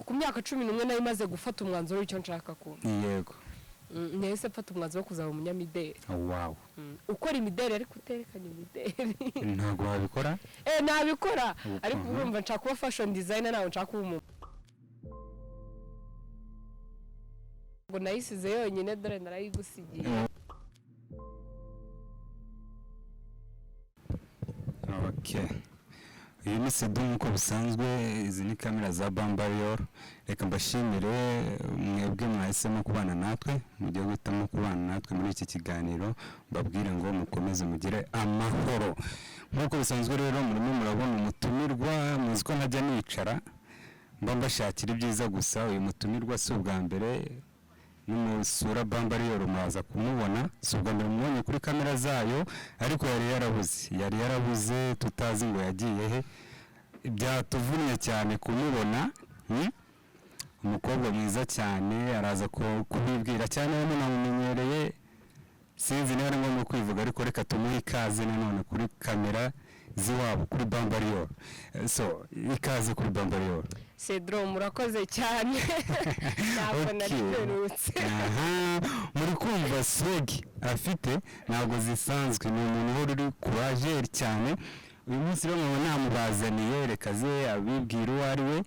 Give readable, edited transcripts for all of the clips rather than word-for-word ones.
Ku myaka 11 nari maze gufata umwanzuro w'icyo nshaka kuba. Nahise mfata umwanzuro wo kuzaba umunyamideli. Ukora imideli ariko uterekanye imideli. Ntabwo wabikora? Eh, nabikora, ariko urumva nshaka kuba fashion designer, ntabwo nshaka kuba umuntu ngo nayisize yonyine. Dore narayigusigiye. Okay. Uyu ni Sedu nk'uko bisanzwe, izi ni kamera za Bambariyoro. Reka mbashimire mwebwe mwahisemo kubana natwe, mugiye guhitamo kubana natwe muri iki kiganiro, mbabwire ngo mukomeze mugire amahoro. Nk'uko bisanzwe rero murimo murabona umutumirwa, muzi ko ntajya nicara, mba mbashakira ibyiza gusa. Uyu mutumirwa si ubwa mbere nimusura Bambariyoro muraza kumubona, si ubwa mbere mubonye kuri kamera zayo, ariko yari yarabuze, yari yarabuze tutazi ngo yagiye he, byatuvunnye cyane kumubona. Umukobwa mwiza cyane, araza kubibwira cyane, we munamumenyereye, sinzi niba ari ngombwa kwivuga, ariko reka tumuhe ikaze nanone kuri kamera z'iwabo kuri Bambariyoro. So ikaze kuri Bambariyoro. Cedro, murakoze cyane, ntabwo nari mperutse. Aha, muri kumva swag afite ntabwo zisanzwe, ni umuntu uhora uri kurajeri cyane. Uyu munsi rero nkaba namubazaniye, reka ze abibwira uwo ari we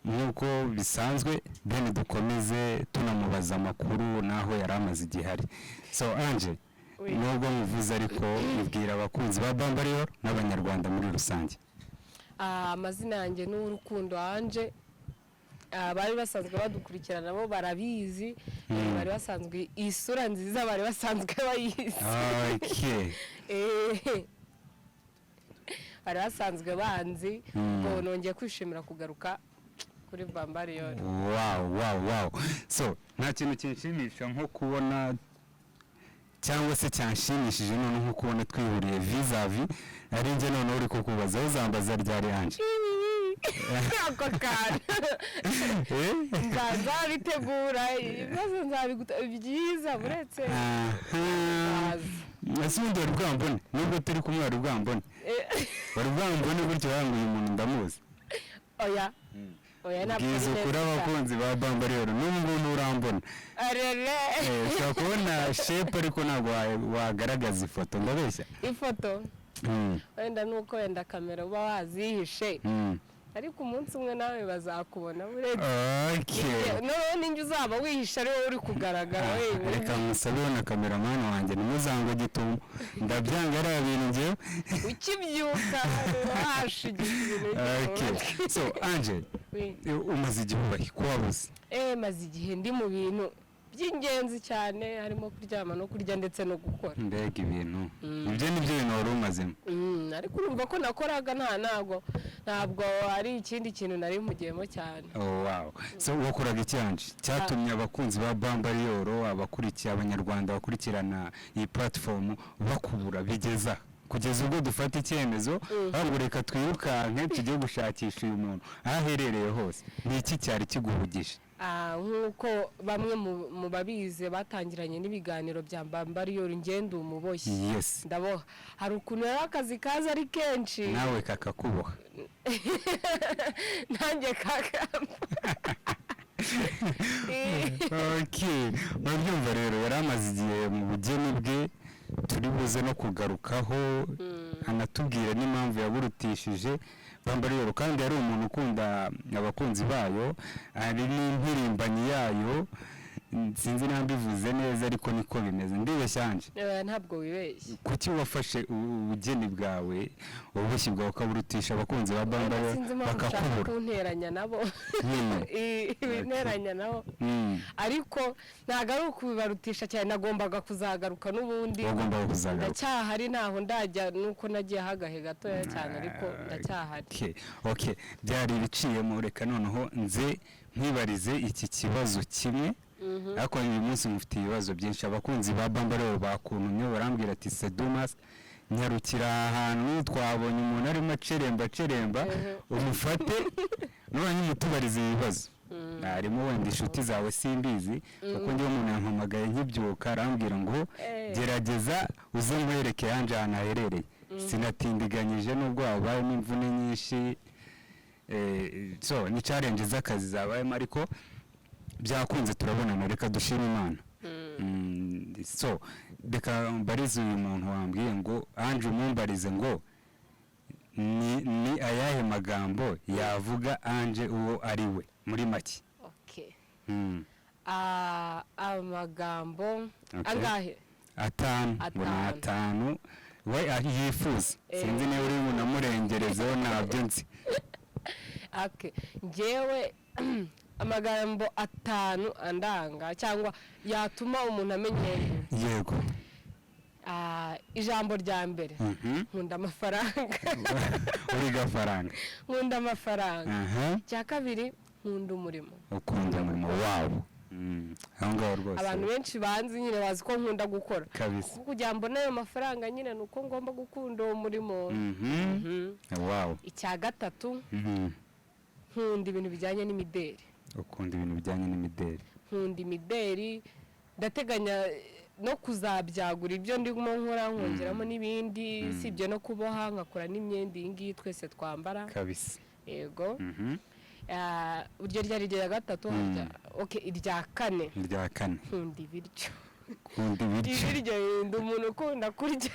nk'uko bisanzwe, then dukomeze tunamubaza amakuru n'aho yari amaze igihe ari. So Ange, Oui. nubwo muvuze ariko ibwira abakunzi ba Bambariyoro n'Abanyarwanda muri rusange. Amazina yanjye ni Urukundo Ange. Bari basanzwe badukurikirana nabo barabizi. Bari basanzwe isura nziza bari basanzwe bayizi. Bari basanzwe banzi. Ubwo nongeye kwishimira kugaruka kuri Bambariyoro. Wow. So nta kintu kinshimisha nko kubona, cyangwa se cyanshimishije none nko kubona twihuriye vis-a-vis, ari njye noneho uri kukubaza, uzambaza ryari Ange? Ako kantu. Eh? Nzabitegura ibibazo, nzabiguta byiza buretse. Aha. Ese ubundi wari bwambone? Nubwo turi kumwe wari bwambone? Wari bwambone gutyo wanga uyu muntu ndamuzi? Oya oya, ntabwo ari Bwiza neza ukuri cyane. abakunzi ba Bambariyoro, n'ubu ngubu nturambona. Arere. Ushobora kubona shape ariko ntabwo wagaragaza ifoto, ndabeshya? Ifoto wenda nuko wenda kamera uba wazihishe, ariko umunsi umwe nawe bazakubona buretse. Noneho ninjye uzaba wihishe ari wowe uri kugaragara wenyine. Reka musabeho na kameramani wanjye, ntimuzangwe gitumo, ndabyanga ariya bintu njyewe. Ukibyuka washigisha ibintu. Okay. So Ange, Oui. umaze igihe ubahe ko wabuze? Maze igihe ndi mu bintu by'ingenzi cyane, harimo kuryama no kurya ndetse no gukora. Mbega ibintu! Ibyo ni byo bintu wari umazemo? Ariko urumva ko nakoraga, nta ntabwo ari ikindi kintu nari mpugiyemo cyane. Oh, wow. So wakoraga iki Ange cyatumye abakunzi ba Bambariyoro, abakurikiye, Abanyarwanda bakurikirana iyi platform bakubura bigeza kugeza ubwo dufata icyemezo ahubwo reka twirukanke tujye gushakisha uyu muntu aho aherereye hose? Ni iki cyari kiguhugije? Nk'uko bamwe mu babizi batangiranye n'ibiganiro bya Bambariyoro, ngende umuboshyi. Ndaboha. Hari ukuntu rero akazi kaza ari kenshi. Nawe kakakuboha. Nanjye kakamba. Okay, murabyumva rero, yari amaze igihe mu bugeni bwe, turi buze no kugarukaho anatubwira n'impamvu yaburutishije Bambariyoro, kandi yari umuntu ukunda abakunzi bayo, ari n'impirimbanyi yayo. Sinzi niba mbivuze neza ariko niko bimeze, ndibeshya Ange? Ntabwo wibeshye. Kuki wafashe ubugeni bwawe, ububoshyi bwawe, ukaburutisha abakunzi ba Bambariyoro Sinzi impamvu ushaka bakakubura? kunteranya nabo. Nyine. Winteranya nabo. Ariko ntabwo ari ukubibarutisha cyane, nagombaga kuzagaruka n'ubundi. Wagombaga kuzagaruka. Ndacyahari, ntaho ndajya, nuko nagiye hagahe gatoya cyane, ariko ndacyahari. Okay, byari ibiciyemo. Reka noneho nze nkwibarize iki kibazo kimwe, ariko uyu munsi mufite ibibazo byinshi. Abakunzi ba Bambariyoro bakuntumye barambwira ati: "Sedumas, nyarukira aha hantu twabonye umuntu arimo aceremba aceremba, umufate none umutubarize ibibazo." Harimo wenda inshuti zawe, simbizi, kuko njyewe umuntu yampamagaye nkibyuka arambwira ngo gerageza uze nkwereke Ange ahantu aherereye. Sinatindiganyije nubwo habayemo imvune nyinshi. So ni challenge z'akazi zabayemo, ariko byakunze turabonana, reka dushime Imana. So reka mbarize uyu muntu wambwiye ngo Ange umumbarize ngo ni ayahe magambo yavuga Ange uwo ari we muri make? Okay. Mm. Amagambo Okay. angahe? Atanu, ngo ni Atanu. atanu we yifuza. Sinzi niba uri bunamurengerezeho, ntabyo nzi. Okay. Njyewe amagambo atanu andanga cyangwa yatuma umuntu amenya uwo ndi we. Yego. Ijambo rya mbere, nkunda amafaranga. Uri gafaranga. Nkunda amafaranga. Aha. Icya kabiri, nkunda umurimo. Ukunda umurimo wawo. Aho ngaho rwose. Abantu benshi banzi nyine bazi ko nkunda gukora. Kabisa. Kuko kugira ngo mbone ayo mafaranga nyine ni uko ngomba gukunda uwo murimo. Icya gatatu, nkunda ibintu bijyanye n'imideri. Ukunda ibintu bijyanye n'imideri. Nkunda imideri, ndateganya no kuzabyagura ibyo ndimo nkora, nkongeramo n'ibindi, sibyo no kuboha, nkakora n'imyenda iyi ngiyi twese twambara. Kabisa. Yego. Iryo ryari irya gatatu harya? Okay, irya kane. Irya kane. Nkunda ibiryo. Ukunda ibiryo. Ibiryo, ndi umuntu ukunda kurya.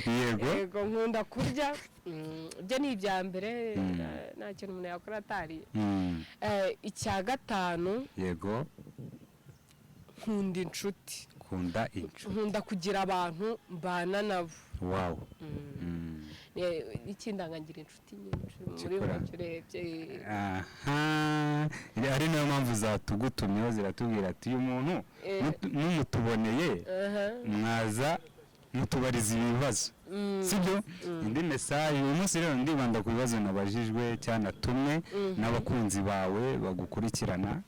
Yego. Yego, nkunda kurya. Ibyo ni ibya mbere. Nta kintu umuntu yakora atariye. Icya gatanu, nkunda inshuti. Ukunda inshuti. Nkunda kugira abantu mbana nabo. Ikindi, ngira inshuti nyinshi muri Cyakora. make urebye. Aha, ari nayo mpamvu zatugutumyeho, ziratubwira ati uyu muntu numutuboneye mwaza mutubariza ibibazo, sibyo? Indi message uyu munsi rero, ndibanda ku bibazo nabajijwe cyanatumwe n'abakunzi bawe bagukurikirana,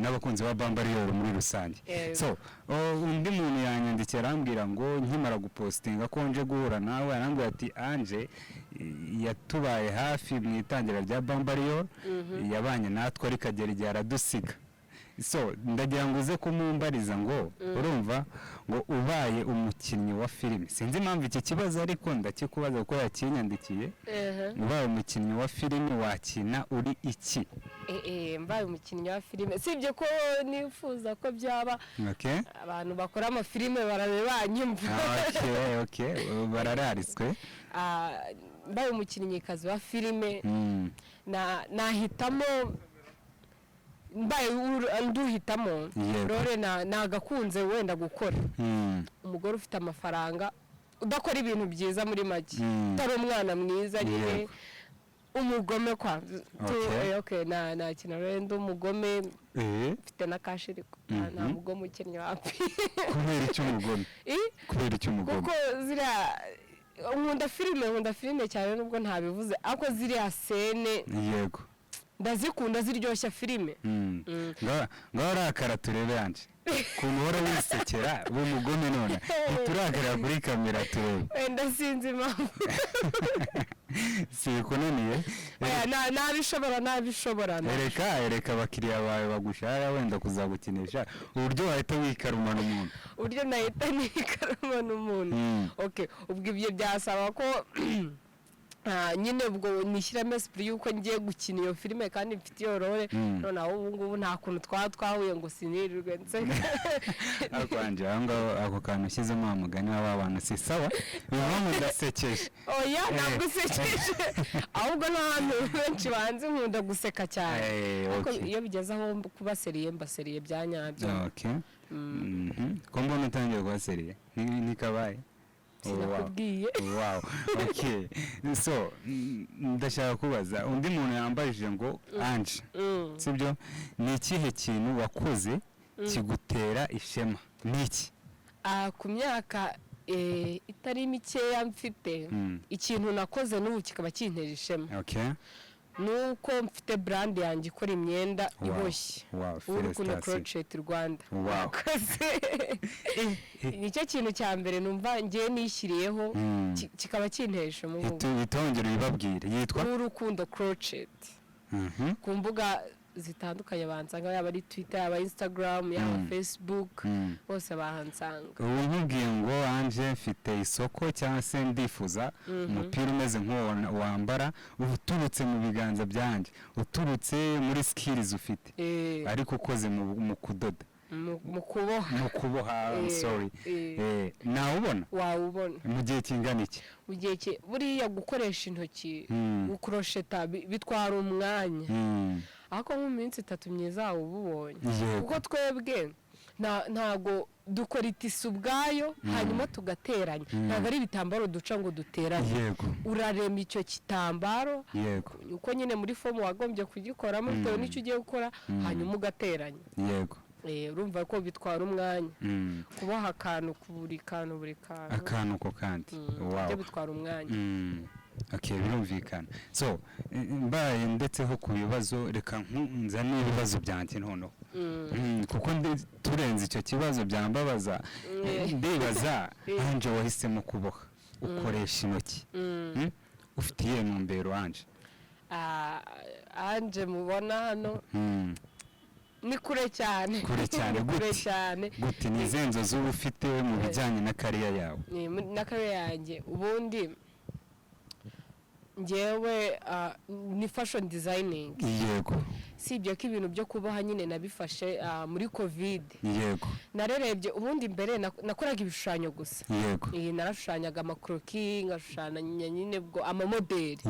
n'abakunzi ba Bambariyoro muri rusange. So undi muntu yanyandikiye arambwira ngo nkimara gupostinga ko nje guhura nawe, arambwira ati Ange yatubaye hafi mu itangira rya Bambariyoro, yabanye natwe ariko agera igihe aradusiga. So ndagira ngo uze kumumbariza ngo urumva ngo ubaye umukinnyi wa filime, sinzi impamvu iki kibazo ariko ndakikubaza kuko yakinyandikiye, ubaye umukinnyi wa filime wakina uri iki? Mbaye umukinnyi wa filime, sibye ko nifuza ko byaba, abantu bakora amafilime barabe banyumva. Okay, barararitswe. Mbaye umukinnyikazi wa filime, nahitamo, mbaye nduhitamo role nagakunze wenda gukora, umugore ufite amafaranga udakora ibintu byiza, muri make utari umwana mwiza nyine, umugome kwa okay, nakina rero ndi umugome, mfite na cash, ariko nta mugome ukennye wapi. Kubera icyo umugome? Kubera icyo umugome? Kuko ziriya, nkunda filime cyane nubwo ntabivuze, ariko ziriya scène ndazikunda, ziryoshya filime. Ngaho urakara turebe yanje ukuntu uhora wisekera umugome, none ntiturakarira kuri kamera turebe. Wenda sinzi impamvu. Si bikunaniye? Oya, nabishobora. Ereka abakiriya bawe bagushaka wenda kuzagukinisha uburyo wahita wikarumana umuntu. Uburyo nahita nikarumana umuntu? Okay, ubwo ibyo byasaba ko nyine ubwo nishyiramo esprit y'uko ngiye gukina iyo filime kandi mfite iyo role. Noneho ubu ngubu nta kuntu twaba twahuye ngo sinirirwe nseka. Ariko wanje aho ngaho ako kantu ushyizemo wa mugani wa bantu si sawa, bivuga ngo ndasekeje. Oya, ntabwo usekeje, ahubwo n'ahantu benshi banzi nkunda guseka cyane, ariko iyo bigeze aho kuba sérieux, mba sérieux bya nyabyo. Okay. Ko mbona utangiye kuba sérieux, ni kabaye? Oh, wow. Sinakubwiye. Wow, okay. So ndashaka kubaza undi muntu yambajije ngo Ange, sibyo, ni ikihe kintu wakoze kigutera ishema? Ni iki? Ku myaka itari mikeya mfite, ikintu nakoze n'ubu kikaba kintera ishema ni uko mfite brand yanjye ikora imyenda iboshye, Urukundo Félicitations. Crochet Rwanda. Murakoze. Nicyo kintu cya mbere numva ngiye nishyiriyeho, kikaba kintera ishema ubu. Itongere ubibabwire, yitwa? Urukundo Crochet. Ku mbuga zitandukanye bansanga, yaba ari Twitter, yaba Instagram, yaba Facebook, bose bahansanga. Ubu nkubwiye ngo Ange, mfite isoko cyangwa se ndifuza umupira umeze nk'uwo wambara, uturutse mu biganza byanjye, uturutse muri skills ufite, ariko ukoze mu kudoda, mu kuboha. Mu kuboha, I'm sorry. Nawubona Wawubona. mu gihe kingana iki? Mu gihe buriya gukoresha intoki, gukurosheta bitwara umwanya, ariko nko mu minsi 3 myiza waba ububonye, kuko twebwe ntago dukora itisi ubwayo hanyuma tugateranya. Ntabwo ari ibitambaro duca ngo duteranye. Urarema icyo kitambaro uko nyine muri forme wagombye kugikoramo, bitewe n'icyo ugiye gukora, hanyuma ugateranya. Urumva ko bitwara umwanya kuboha akantu ku buri kantu, buri kantu. Akantu ko kandi. Byo bitwara umwanya. Okay, birumvikana. So mbaye ndetseho ku bibazo, reka nzane ibibazo byanjye noneho, kuko turenze icyo kibazo byambabaza. Ndibaza, Ange, wahisemo kuboha ukoresha intoki. Ufite iyihe ntumbero, Ange? Ah, Ange mubona hano ni kure cyane. Kure cyane. Ni kure Gute? cyane. Gute? Ni izihe nzozi uba ufite mu bijyanye na career yawe? Ni na career yanjye, ubundi ngewe ni fashion designing. Sibye ko ibintu byo kuboha nyine nabifashe muri COVID. Narerebye, ubundi mbere nakoraga ibishushanyo gusa. Narashushanyaga amakroki, ngashushanya nyine ubwo amamodeli.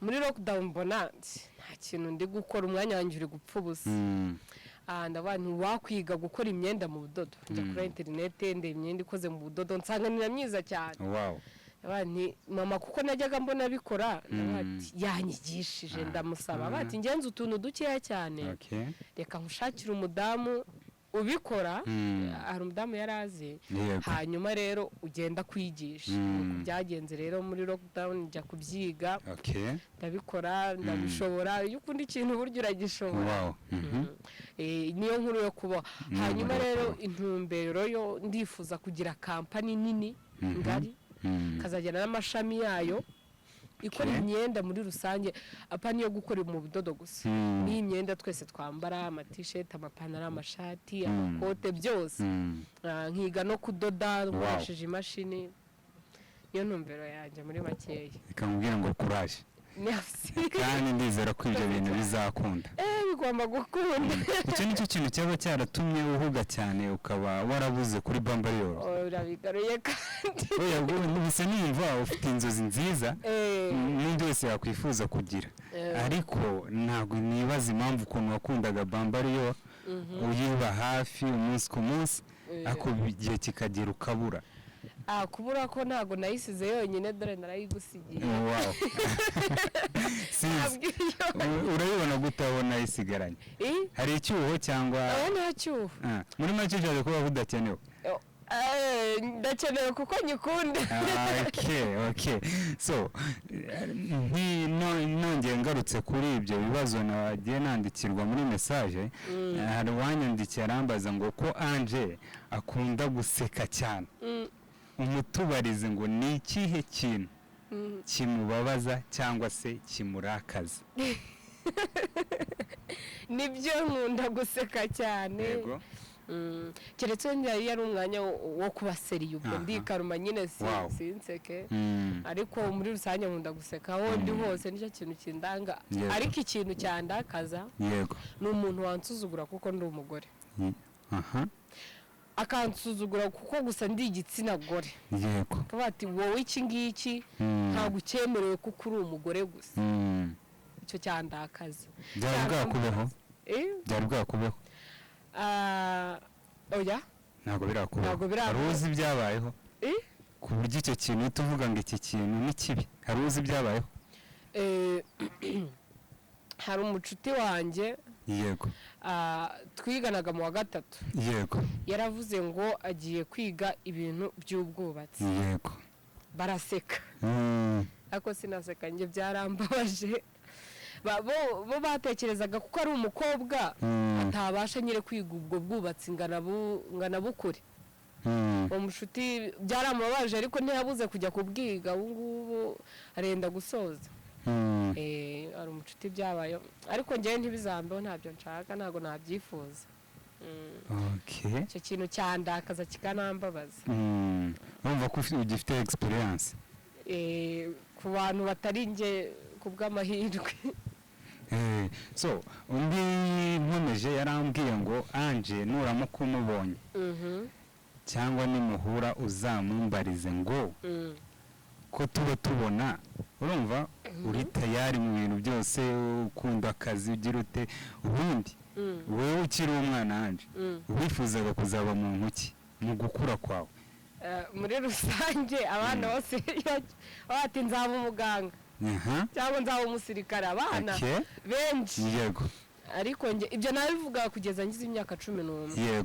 Muri lockdown mbona nta kintu ndi gukora, umwanya wanjye uri gupfa ubusa. Ndavuga nti wakwiga gukora imyenda mu budodo. Njya kuri interinete, ndeba imyenda ikoze mu budodo, nsanga ni na myiza cyane. Ndavuga nti mama, kuko najyaga mbona abikora, ndavuga ati yanyigishije, ndamusaba bati ngenze utuntu dukeya cyane, reka nkushakire umudamu ubikora. Hari umudamu yari azi. Hanyuma rero ugenda kwigisha. Nuko byagenze rero, muri lockdown njya kubyiga, ndabikora, ndabishobora. Iyo ukunda ikintu burya uragishobora. Niyo nkuru yo kuboha. Niyo Hanyuma nkuru yo rero kuboha. intumbero yo, ndifuza kugira kampani nini ngari, kazagera n'amashami yayo, ikora imyenda muri rusange, apana iyo gukora mu budodo gusa, n'iyi myenda twese twambara, amatisheti, amapantaro, amashati, amakote, byose. Nkiga no kudoda nkoresheje imashini. Niyo ntumbero yanjye muri makeya. Reka nkubwire ngo courage. Merci. Kandi ndizera ko ibyo bintu bizakunda. Bigomba gukunda. Icyo nicyo kintu cyaba cyaratumye uhuga cyane, ukaba warabuze kuri Bambariyoro? Oh, urabigaruye kandi. Oya, bisa nimva ufite inzozi nziza n'undi wese yakwifuza kugira, ariko ntabwo nibaza impamvu ukuntu wakundaga Bambariyo, uyiba hafi umunsi ku munsi, ariko igihe kikagera ukabura. Kubura ko ntabwo nayisize yonyine, dore narayigusigiye. Wow, sinzi. Ntabwo iyo Urayibona gute aho nayisigaranye? Eh? Hari icyuho cyangwa? Aba nta cyuho. Muri make ushatse kuba budakenewe? Ndakenewe kuko nyikunda. Okay, so nongeye ngarutse kuri ibyo bibazo nagiye nandikirwa muri message, hari uwanyandikiye arambaza ngo ko Ange akunda guseka cyane, umutubarize ngo ni ikihe kintu kimubabaza cyangwa se kimurakaza? Nibyo, nkunda guseka cyane. Keretse wenda iyo ari umwanya wo kuba sérieux, ubwo ndikaruma nyine, sinseke. Ariko muri rusange nkunda guseka aho ndi hose, nicyo kintu kindanga. Ariko ikintu cyandakaza ni umuntu wansuzugura kuko ndi umugore, akansuzugura kuko gusa ndi igitsina gore, akavuga ati wowe iki ngiki ntabwo ucyemerewe kuko uri umugore gusa. Icyo cyandakaza. Byari bwakubeho? Eh? Byari bwakubeho? Oya. Ntabwo birakubaho? Ntabwo birakubaho. Hari uzi ibyabayeho? Eh? Ku buryo icyo kintu uhita uvuga ngo iki kintu ni kibi, hari uzi ibyabayeho? Hari umucuti wanjye, twiganaga mu wa gatatu, yaravuze ngo agiye kwiga ibintu by'ubwubatsi, baraseka, ariko sinaseka njye, byarambabaje. Bo batekerezaga kuko ari umukobwa atabasha nyine kwiga ubwo bwubatsi ngo anabukure. Uwo mushuti byaramubabaje, ariko ntiyabuze kujya kubwiga. Ubu ngubu arenda gusoza. Hari umucuti byabayeho, ariko njyewe ntibizambeho, ntabyo nshaka, ntabwo nabyifuza. Icyo kintu cyandakaza kikanambabaza. Urumva ko ugifite experience. Ku bantu batari njye, ku bw'amahirwe. So undi nkomeje yarambwiye ngo: "Ange, nuramuka umubonye cyangwa nimuhura, uzamumbarize ngo ko tuba tubona, urumva uri tayari mu bintu byose, ukunda akazi, ugira ute, ubundi wowe ukiri umwana, Ange, wifuzaga kuzaba mu ntoki mu gukura kwawe?" Muri rusange abana bose bati: "Nzaba umuganga cyangwa nzaba umusirikare." Abana benshi. Ariko njye ibyo nabivuga kugeza ngize imyaka 11.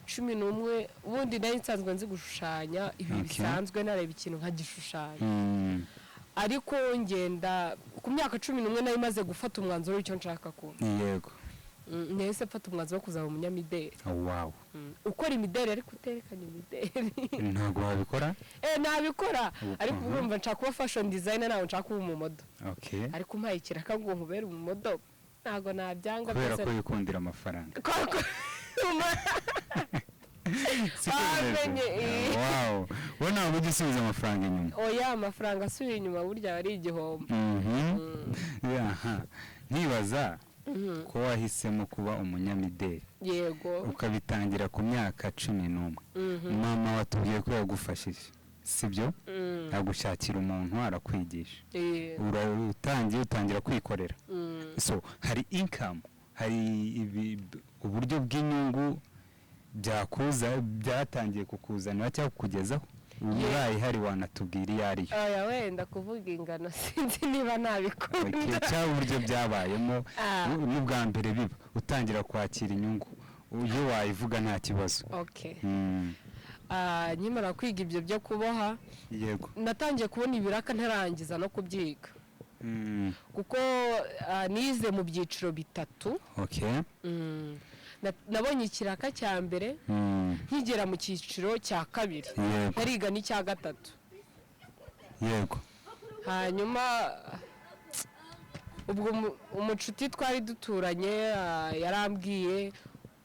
11, ubundi nari nsanzwe nzi gushushanya ibi bisanzwe, nareba ikintu nkagishushanya. Ariko ngenda ku myaka 11 nari maze gufata umwanzuro w'icyo nshaka kuba. Nahise mfata umwanzuro wo kuzaba umunyamideli. Ukora imideli ariko uterekana imideli. Ntabwo wabikora? Nabikora, ariko urumva nshaka kuba fashion designer, ntabwo nshaka kuba umumodel. Ariko umpaye ikiraka ngo nkubere umumodel, ntabwo nabyanga. Kubera byose ko wikundira amafaranga. Siko bimeze? Wamenye, eh. Wow, wowe ntabwo ujya usubiza amafaranga inyuma. Oya, amafaranga asubiye inyuma burya aba ari igihombo. Aha nkibaza ko wahisemo kuba umunyamideli, ukabitangira ku myaka 11. Mama watubwiye ko yagufashije, sibyo? Mm. Agushakira umuntu arakwigisha. Eh. Utangiye utangira kwikorera. So hari income, hari uburyo bw'inyungu byakuza, byatangiye kukuzanira cyangwa kukugezaho? Ubaye ihari wanatubwira iyo ariyo. Oya, wenda kuvuga ingano sinzi niba nabikunda. Okay, cyangwa uburyo byabayemo n'ubwa mbere biba utangira kwakira inyungu, iyo wayivuga nta kibazo. Okay. Nkimara kwiga ibyo byo kuboha, natangiye kubona ibiraka ntarangiza no kubyiga, kuko nize mu byiciro bitatu. Nabonye ikiraka cya mbere nkigera mu cyiciro cya kabiri, ntariga n'icya gatatu. Hanyuma ubwo umucuti twari duturanye yarambwiye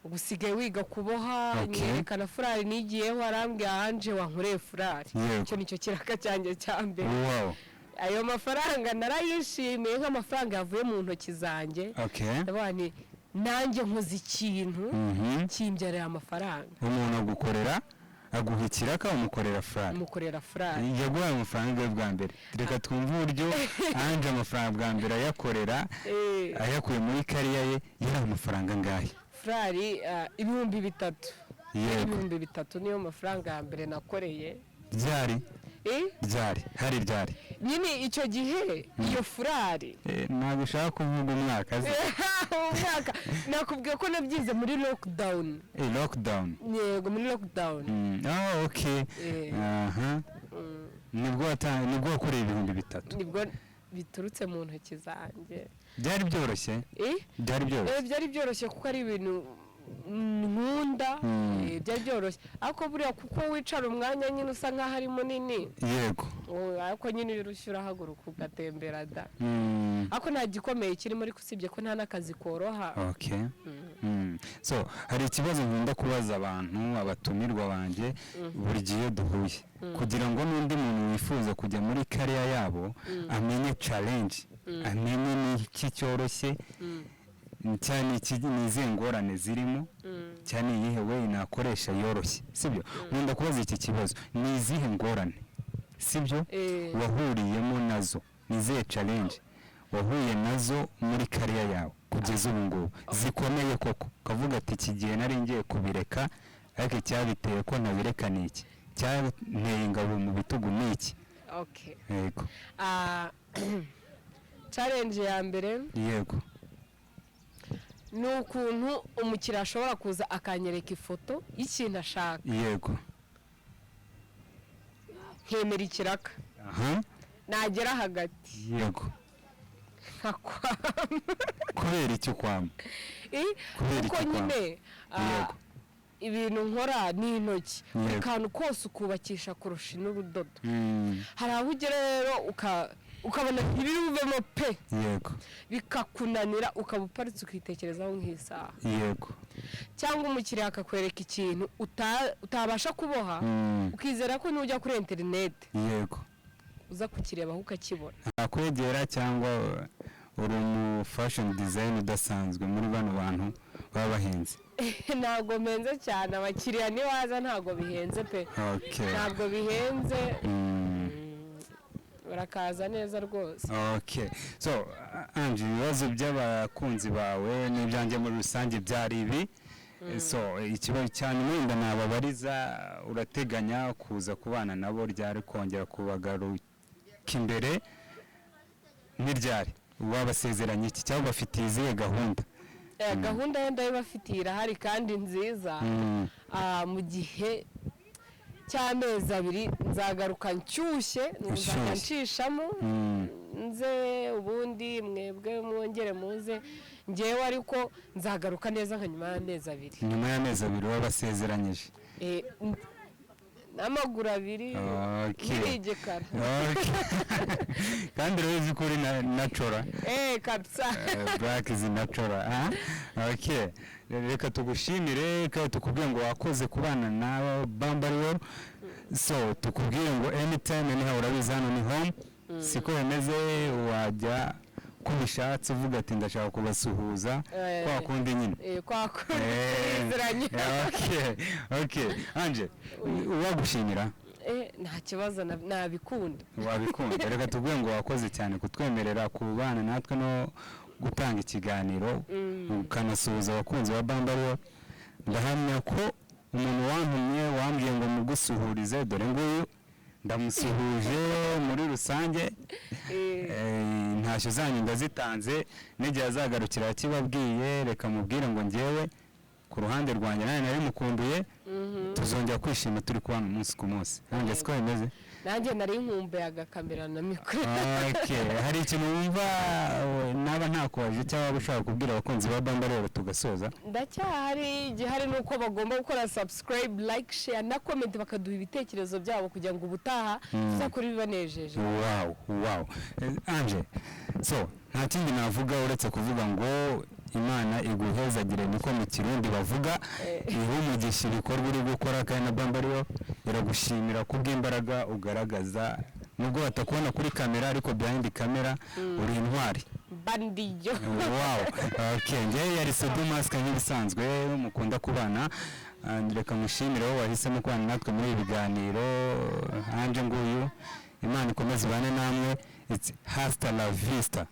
ubu usigaye wiga kuboha. Nyerekana furari nigiyeho, arambwiye: "Ange, wankoreye furari." Icyo nicyo kiraka cyanjye cya mbere. Ayo mafaranga narayishimiye nk'amafaranga yavuye mu ntoki zanjye. Ndavuga nti: "Nanjye nkoze ikintu kimbyarira amafaranga." Umuntu agukorera, aguha ikiraka, umukorera furari. Mukorera furari. Yaguhaye amafaranga ye bwa mbere. Reka twumve uburyo Ange amafaranga bwa mbere ayakorera, ayakuye muri career ye, yari amafaranga angahe? Furari 3000. 3000 niyo mafaranga ya mbere nakoreye. Ryari? Eh? Ryari? Hari ryari? Nyine icyo gihe iyo furari Ntabwo ushaka kuvuga umwaka se? Umwaka nakubwiye ko nabyize muri lockdown. Lockdown. Yego, muri lockdown. Ah, okay. Aha. Nibwo wakoreye 3000? Nibwo biturutse mu ntoki zanjye. Byari byoroshye? Eh? Byari byoroshye? Byari byoroshye kuko ari ibintu nkunda. Byari byoroshye, ariko buriya kuko wicara umwanya nyine usa nkaho ari munini. Oh, ariko nyine iyo urushye urahaguruka ugatembera da. Ariko nta gikomeye kirimo, ariko usibye ko nta n'akazi koroha. Okay. So hari ikibazo nkunda kubaza abantu, abatumirwa banjye, buri gihe iyo duhuye, kugira ngo n'undi muntu wifuza kujya muri career yabo amenye challenge, amenye n'iki cyoroshye cyane, iki ni izihe ngorane zirimo, cyane iyihe way nakoresha yoroshye, sibyo? Nkunda kubaza iki kibazo: ni izihe ngorane, sibyo, wahuriyemo nazo, ni izihe challenge wahuye nazo muri career yawe kugeza ubu ngubu zikomeye koko, ukavuga ati: "Iki gihe nari ngiye kubireka, ariko icyabiteye ko ntabireka ni iki, cyanteye ingabo mu bitugu ni iki?" Okay. Yego. Challenge ya mbere ni ukuntu umukiriya ashobora kuza akanyereka ifoto y'ikintu ashaka, nkemera ikiraka, nagera hagati nkakwama. Kubera icyo kwama? Kubera Kuko iki kwama? nyine ibintu nkora ni intoki, buri kantu kose ukubakisha kurusha n'urudodo. Hari aho ugera rero uka Ukabona ntibiri buvemo pe, bikakunanira, ukaba uparitse ukitekerezaho nk'isaha, cyangwa umukiriya akakwereka ikintu utabasha kuboha, ukizera ko nujya kuri interineti uza kukirebaho ukakibona. Ntakwegera cyangwa uri umu fashion design udasanzwe muri bano bantu baba bahenze? Ntabwo mpenze cyane. Abakiriya nibaza, ntabwo bihenze pe. Ntabwo bihenze. Barakaza neza rwose. Okay, so Ange, ibibazo by'abakunzi bawe n'ibyanjye muri rusange byari ibi. So ikibazo cya nyuma wenda nababariza: urateganya kuza kubana nabo ryari, kongera kubagaruka imbere n'iryari? Wabasezeranye iki cyangwa bafitiye izihe gahunda? Gahunda yo ndayibafitiye, irahari kandi nziza. Mu gihe cy'amezi 2 nzagaruka nshyushye, nzajya Ushyushye. nshishamo nze, ubundi mwebwe mwongere muze ngewe, ariko nzagaruka neza nka nyuma y'amezi 2. Nyuma y'amezi 2 wabasezeranyije? N'amaguru abiri. Ntirigekara. Okay. Kandi urabizi ko uri na natural. Eh, kabisa. Black is natural, ah? Okay, reka tugushimire kandi tukubwire ngo wakoze kubana na Bambariwell. So tukubwire ngo anytime, anyhow, urabizi hano ni home, siko bimeze? Wajya ko ubishatse uvuga ati: "Ndashaka kubasuhuza." Kwa kundi nyine. Kwa kundi turizeranye. Okay, Ange, wagushimira. Nta kibazo, nabikunda. Wabikunda. Reka tubwire ngo wakoze cyane kutwemerera kubana natwe no gutanga ikiganiro, ukanasuhuza abakunzi ba Bambariyo. Ndahamya ko umuntu wantumye wambwiye ngo mugusuhurize, dore nguyu ndamusuhuje muri rusange. Intashyo zanyu ndazitanze, n'igihe azagarukira akibabwiye. Reka mubwire ngo ngewe ku ruhande rwanjye nawe nari mukumbuye, tuzongera kwishima turi kubana umunsi ku munsi. Nanjye siko bimeze. Nanjye nari nkumbuye agakamera na mikoro. Okay, hari ikintu wumva naba ntakubaje cyangwa waba ushaka kubwira abakunzi ba Bamba rero tugasoza? Ndacyahari. Igihari ni uko bagomba gukora subscribe, like, share na comment, bakaduha ibitekerezo byabo kugira ngo ubutaha tuzakore ibibanejeje. Wow. Ange, so nta kindi navuga uretse kuvuga ngo Imana iguhezagire, niko mu Kirundi bavuga, ihe umugisha ibikorwa uri gukora, kandi na Bamba ariyo iragushimira kubw'imbaraga ugaragaza, nubwo batakubona kuri kamera, ariko behind camera uri intwari. Bandiyo. Wow, okay. Njyewe yari Sedu Mask nk'ibisanzwe mukunda kubana. Reka mushimire wowe wahisemo kubana natwe muri ibi biganiro. Ange nguyu, Imana ikomeze ibane namwe. It's hasta la vista.